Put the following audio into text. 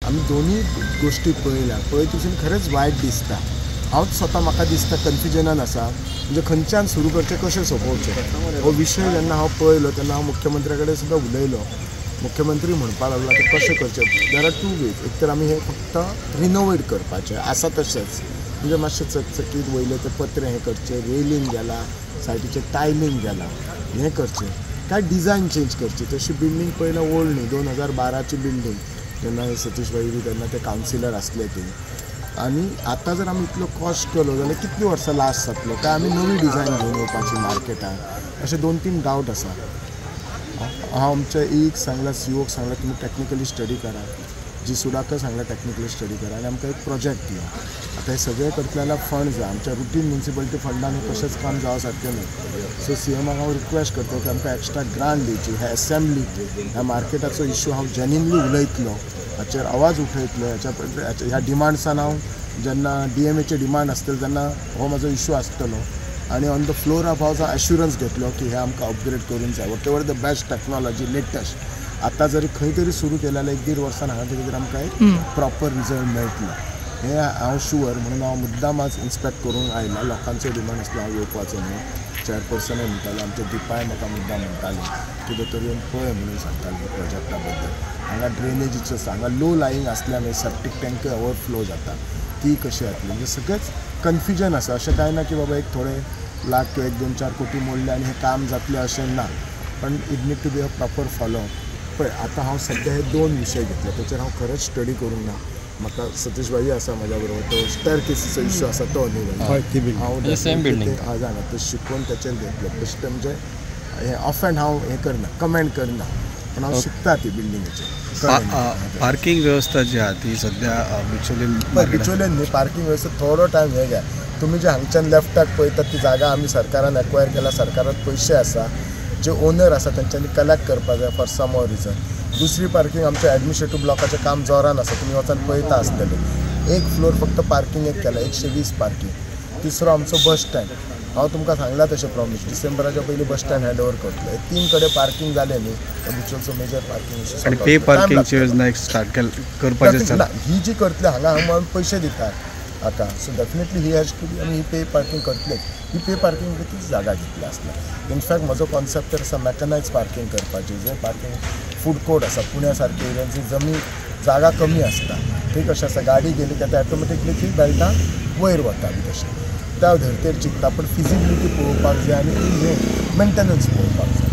आमी दोनूय गोश्टी पळयल्या, पळयत वचून खरेंच वायट दिसता. हांवच स्वता म्हाका दिसता कन्फ्युजनान आसा, म्हणजे खंयच्यान सुरू करचें, कशें सोंपोवचें हो विशय. जेन्ना हांव पळयलो तेन्ना हांव मुख्यमंत्र्या कडेन सुद्दां उलयलो. मुख्यमंत्री म्हणपाक लागलो आतां कशें करचें. There are two ways. एक तर आमी हें फक्त रिनोवेट करपाचें आसा तशेंच, म्हणजे मातशें चकचकीत वयले ते पत्रे हें करचें, रेलिंग गेला, सायडीचें टायलिंग गेलां, हें करचें, काय डिजायन चेंज करची. तशी बिल्डींग पयल्या ओल्ड न्ही, 2012ची बिल्डींग, जेन्ना सतीश भाई बी तेन्ना ते कावन्सिलर आसले ते. आनी आतां जर आमी इतलो कॉस्ट केलो जाल्यार कितलीं वर्सां लास्ट जातलो, काय आमी नवी डिजायन घेवन येवपाची मार्केटान, अशे 2-3 डावट आसा. हांव आमच्या एक सांगलां, सीओक सांगलां तुमी टॅक्निकली स्टडी करा, जी सुडाकय सांगलां टॅक्निकली स्टडी करा आनी आमकां एक प्रोजेक्ट दिया. आतां हें सगळें करतले जाल्यार फंड जाय, आमच्या रुटीन म्युनिसिपलिटी फंडान हें कशेंच काम जावं सारकें न्हय. सो सीएमाक हांव रिक्वेस्ट करता की आमकां एक्स्ट्रा ग्रांट दिवची. ह्या एसेंब्ली ह्या मार्केटाचो इश्यू हांव जेन्युनली उलयतलो, हाचेर आवाज उठयतलो. ह्या ह्या डिमांड्सान हांव जेन्ना डीएमएचे डिमांड आसतले तेन्ना हो म्हाजो इश्यू आसतलो. आनी on the floor of house हांव एश्युरन्स घेतलो की हे आमकां अपग्रेड करूंक जाय, whatever the best technology latest. आतां जरी खंय तरी सुरू केलें जाल्यार 1-1.5 वर्सान हांगा तरी आमकां एक प्रॉपर रिजल्ट मेळटलो हें हांव शुअर. म्हणून हांव मुद्दाम आज इन्स्पेक्ट करूंक आयला. लोकांचो डिमांड आसलो हांव येवपाचो म्हणून. चेअरपर्सनय म्हणटाले, आमचे दिपाय म्हाका मुद्दाम म्हणटाले की दोतोर येवन पळय म्हणून सांगताले प्रोजेक्टा बद्दल. हांगा ड्रेनेजीचो आसा, हांगा लो लायींग आसल्यान सेप्टीक टँकय ओवरफ्लो जाता, ती कशी जातली, म्हणजे सगळेंच कन्फ्युजन आसा. अशें कांय ना की बाबा एक थोडे लाख किंवा 1-2-4 कोटी मोडले आनी हें काम जातलें अशें ना, पण it need to be a proper follow. पळय आतां हांव सद्या हे 2 विशय घेतले, तेचेर हांव खरेंच स्टडी करूंक ना. म्हाका सतीश भाई आसा म्हाज्या बरोबर, तो स्टेअर केसीचो इश्यू आसा तो न्ही, हांव हांव जाणा ते शिकून तेचेर घेतले. बेश्टें म्हणजे हें ऑफ एंड हांव हें करना, कमेंट करना, पण हांव शिकता ती बिल्डिंगेचेर. पार्किंग वेवस्था जी आहा ती सद्या बिचोलीन, बिचोलीन न्ही पार्किंग वेवस्था थोडो टायम हे घ्या. तुमी जे हांगच्यान लेफ्टाक पळयतात ती जागा आमी सरकारान एक्वायर केला, सरकारान पयशे आसा, जे ओनर आसा तेंच्यांनी कलेक्ट करपाक जाय फॉर सम ऑर रिजन. दुसरी पार्किंग आमच्या एडमिनिस्ट्रेटीव ब्लॉकाचें काम जोरान आसा, तुमी वचून पळयता आसतले. एक फ्लोर फक्त पार्किंग एक केला, 120 पार्किंग. तिसरो आमचो बस स्टँड, हांव तुमकां सांगलां तशें प्रॉमीस, डिसेंबराच्या पयलीं बस स्टँड हँड ओवर करतलो. 3 कडेन पार्किंग जालें न्ही, बिचोलचो मेजर पार्किंग इश्यू. आनी पे पार्किंगची योजना एक स्टार्ट करपाचें ना, ही जी करतले हांगा हांगा पयशे दितात हाका, so definitely he has to be, आमी ही पे पार्किंग करतलेच. ही पे पार्किंग तीच जागा घेतली आसता. इनफॅक्ट म्हजो कॉन्सेप्ट तर आसा मॅकनायज पार्किंग करपाची, जंय पार्किंग फूड कोर्ट आसा पुण्या सारके एरियान, जी जमीन जागा कमी आसता थंय कशें आसा, गाडी गेली काय ते ऑटोमॅटिकली ती बेल्टां वयर वता बी तशें त्या धर्तेर चिंतता. पण फिजिबिलिटी पळोवपाक जाय आनी ती हें मेंटेनन्स पळोवपाक जाय.